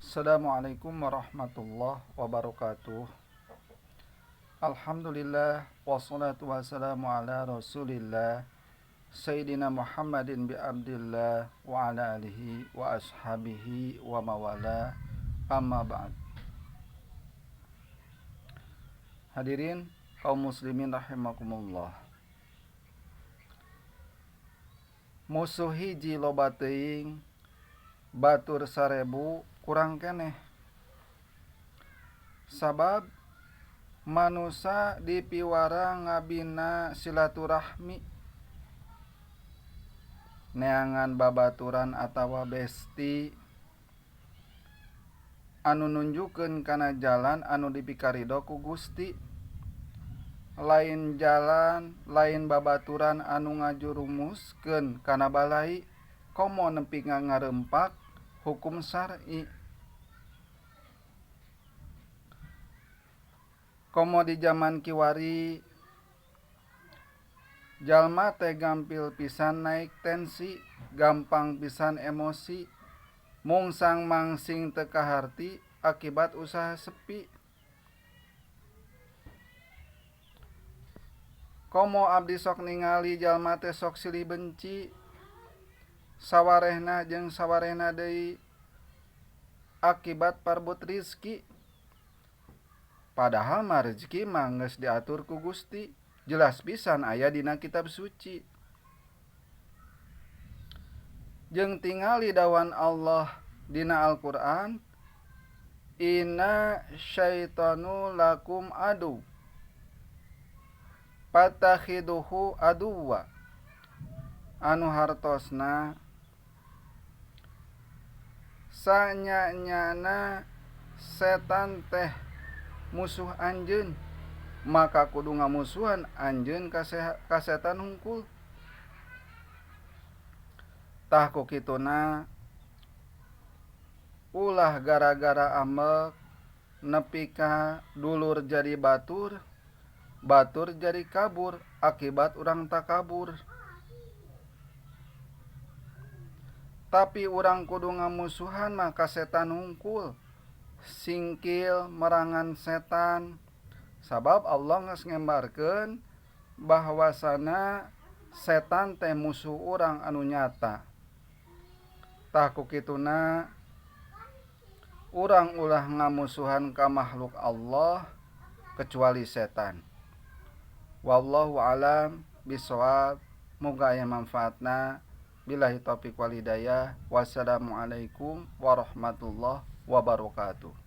Assalamualaikum warahmatullahi wabarakatuh. Alhamdulillah wassalatu wassalamu ala Rasulillah Sayyidina Muhammadin bi Abdillah wa ala alihi wa ashabihi wa mawala, amma ba'd. Hadirin kaum muslimin rahimakumullah. Musuh hiji loba teuing, batur 1000 kurang keneh. Sabab manusa dipiwara ngabina silaturahmi, neangan babaturan atawa besti anu nunjukkeun kana jalan anu dipikarido ku Gusti, lain jalan lain babaturan anu ngajurumuskeun kana balai komo nepi ngarempak hukum syar'i. Komo di zaman kiwari jalma teh gampil pisan naik tensi, gampang pisan emosi, mungsang mangsing teu kaharti akibat usaha sepi. Komo abdi sok ningali jalma teh sok silih benci, sawarehna jeung sawarehna deui akibat parbut rizki. Padahal mah rezeki mah geus diatur ku Gusti, jelas pisan aya dina kitab suci. Jeung tingali dawan Allah dina Al-Qur'an, inna syaitanu lakum adu fatakhiduhu aduwa, anu hartosna sanya-nyana setan teh musuh anjeun, maka kudu ngamusuhan anjeun ka setan hungkul. Tah ku kituna ulah gara-gara ambek nepi ka dulur jadi batur, batur jadi kabur akibat urang takabur. Tapi urang kudu ngamusuhan mah ka setan hungkul, singkil merangan setan. Sabab Allah geus ngembarkeun bahwasana setan teh musuh urang anu nyata. Tah ku kituna urang ulah ngamusuhan ka makhluk Allah kecuali setan. Wallahu alam bisawab, muga aya manfaatna. Billahi taufiq wal hidayah. Wassalamualaikum warahmatullahi wabarakatuh.